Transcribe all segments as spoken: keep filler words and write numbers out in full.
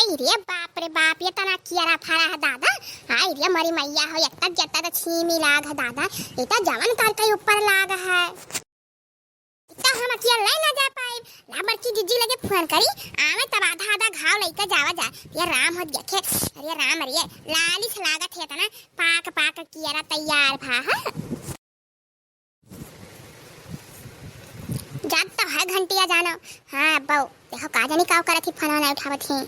आई रे बाप रे बाप, ये तना कियरा फरा है दादा। आई रे मरी मैया हो, एतना जत्ता त छीमी लाग है दादा, ये त जवन कर के ऊपर लाग है। त हम अकेले ना जा पाइब, ला बड़की जिज्जी लगे फोन करी, आवे तब आधा आधा घाव लइके जावा जा। ये राम हो देखे, अरे राम रे, लालिस लागत है तना, पाक पाक कियरा तैयार भा है। जात तो है घंटिया जानो। हाँ, अब्बो, देखो का जानी का करत ही, फोन ना उठावत ही।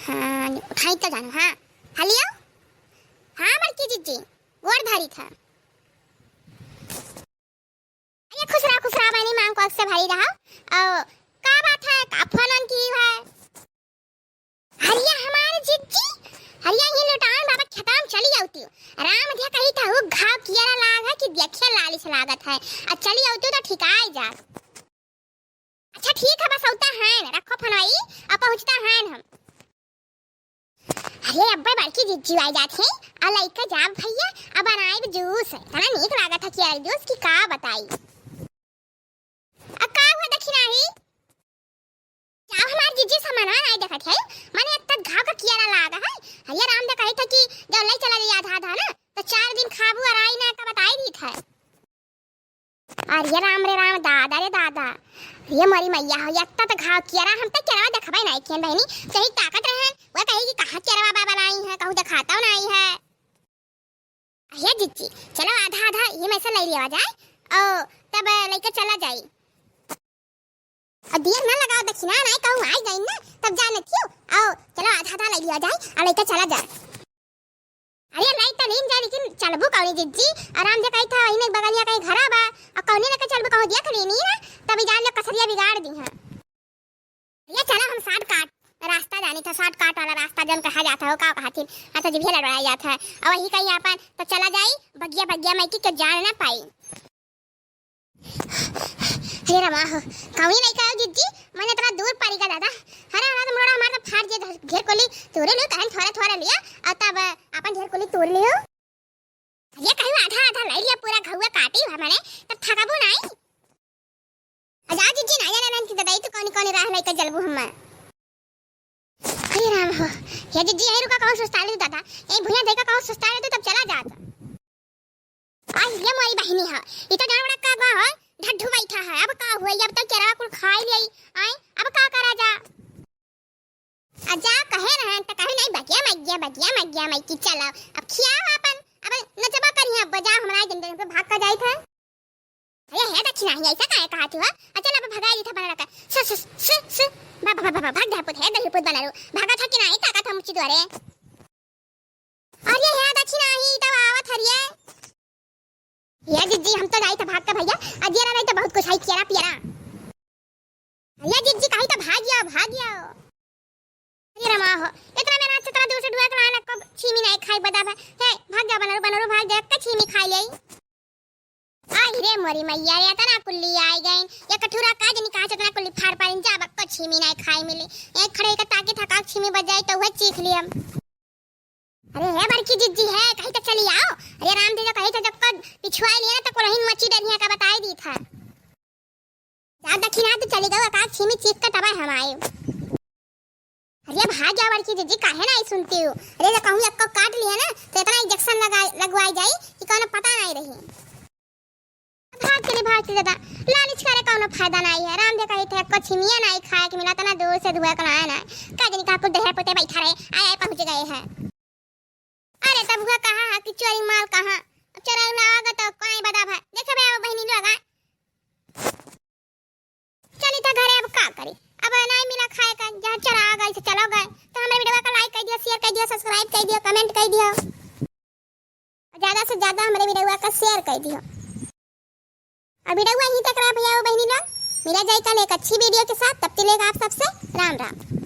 हाँ, उठाई तो जानो, हाँ। हेलो? हाँ, बड़की जिज्जी, गोड़ धारी था। अरे खुश रहा, खुश रहा बहनी, मांग को से भारी रहा। और का बात है, का फोन ऑन की है? हरिया हमारे जिज्जी, हरिया ही लुटान बाबा खेताम चली जाती। राम दे कही था, वो घाव कियरा लाग है कि देखिए लालिस लागत है। आ चली जाती तो ठिकाई जा। अच्छा ठीक है, बस औता है, रखो फनवाई, अब पहुँचता है हम। अरे अब्बे बड़की जिज्जी आई जात है, आ लइका जाब भैया, अब बनाइब जूस, इतना नीक लागत है कियरा जूस कि का बताई। आ का हुआ दखिनाही? जाओ हमार जिज्जी समनवा नाई देखत है, मने एतना घाव का कियरा लाग है। हरिया राम दे कही था कि जब लई चला जाई आधा आधा ना, तो चार दिन खाबू और आई ना का बताई दी था। अरे राम रे राम, दादा रे दादा, ये मोरी मैया हो, एतना तो घाव कियरा हम तो केरवा देखबे नाई कियन बहनी, चाहे ताकत रहन, वो कही कि कहाँ केरवा बाबा लाई है, कहूँ देखाता नाई है। अरे जिज्जी, चलो आधा आधा ये में से ले लिया जाए, ओ तब लेके चला जाई। और देर ना लगाओ, दखिना नाई कहूँ आई गई ना, तब जाने थियो, आओ चलो आधा आधा ले लिया जाए और लेके चला जाए। अरे लाई तो लीन जाए, लेकिन चलबू कौनी जिज्जी? आराम से कही था, इन्हें बगलिया कहीं घरा बा, और कौनी लेके चलबू कहूँ देख लेनी ना, तभी जान लो कसरिया बिगाड़ दी है। ये चला हम shortcut रास्ता जानी था, shortcut वाला रास्ता जौन कहा जाता हो, का कहा थी, हाँ तो जिभिया लड़वाया जाता है, और वही कहीं अपन तो चला जाई, बगिया बगिया में की के जान ना पाई। हे रमा हो, कौनी नहीं कहो जिज्जी, मैंने इतना दूर पारी का दादा, हरा हरा तो मोड़ा हमारा तो फाड़ जे ढेर कोली तोरे लियो, कहन थोड़ा थोड़ा लिया, और तब अपन ढेर कोली तोड़ लियो। ये कहीं आधा आधा ले लिया, पूरा घउआ काटी हुआ मैंने, तब थकाबू नहीं। आ जा जिज्जी, ना जाने नन की ददाई तो कौनी कौनी राह लेके जलबू हम्मा। अरे राम हो, हे जिज्जी, यही रुका कहूँ सुस्ता ले तू दादा, यही भुइया देखा कहूँ सुस्ता ले तू तब चला जात। आई ये मोरी बहिनी है, ई तो जानवरा का बा हो, ढड्ढू बैठा है, अब का हुआ, अब तो केरवा कुल खाई ले, आई, अब का करा जा? आ जा कहे रहन त कहे नहीं, बगिया मगिया, बगिया मगिया मई की चला, अब खियाओ अपन, अब नचबा करिया, अब जा हमरा जन जन पे भाग का जाई था। अरे हे दक्षिणा ही ऐसा काहे कहा थी हो? अच्छा ला भगाई दी था बना रखा। स स स स बा बा बा बा भाग जा पुत, हे दही पुत बना रू। भागा था कि नहीं, ताकत हम उच्ची द्वारे। अरे हे दक्षिणा ही तब आवत हरिये। ये जिज्जी हम तो जाई था भाग के भैया, अजिया नहीं तो बहुत कुछ है कियरा पियरा। ये जिज्जी कही तो भाग गया, भाग गया। अरे रमा हो, इतना मेरा इतना दूर से ढुआ के लाना को छीमी नहीं खाई बदा भाई। हे भाग जा बनरू, बनरू भाग जा, का छीमी खाई ले। आई रे मोरी मैया रे, इतना कुल्ली आई गई। ये कठुरा का जनी कहाँ से इतना कुल्ली फाड़ पाइन जा, बक्को छीमी नहीं खाई मिली। एक खड़े का ताकि थका छीमी बजाई तो वह चीख लिया। अरे हे बड़की जिज्जी है, कहीं तो चली आओ। अरे राम दे जो कहीं तो जब को पिछुआ लिया ना तो कुलहिन मची डरिया का बताई दी था। जा दखिना तो चली गयो, का छीमी चीख के तबाह हम आए। अरे भाग जा बड़की जिज्जी, काहे नहीं सुनती हो? अरे, जब कहूँ एक्को काट लिया ना, तो इतना इंजेक्शन लगा, लगवाई जाई कि कौनो पता नहीं रही। भाग चली, भाग चली दादा, लालच करे कौनो फायदा नहीं है। राम दे कही थे, एक्को छिमिया नहीं खाए के मिला, इतना दूर से धुआ के लाए ना। का जनी का कुछ देहर पोते बैठा रहे, आए, आए पहुँच गए हैं। अरे, तब हुआ कहा है कि चोरी माल कहाँ? अब चोरा लाओगे तो कौन बता भाई? देखे बे, वो बहनी लोग आए। चली तो घरे, अब का करी, अब नहीं मिला खाए का, जहाँ चला आ गई से चलो गए। तो हमारे वीडियो का like कर दियो, share कर दियो, subscribe कर दियो, comment कर दियो, ज्यादा से ज्यादा हमारे वीडियो का share कर दियो। और वीडियो यहीं तक रहा भैया वो बहनी लोग, मिला जाए कल एक अच्छी वीडियो के साथ, तब तक आप सबसे राम राम।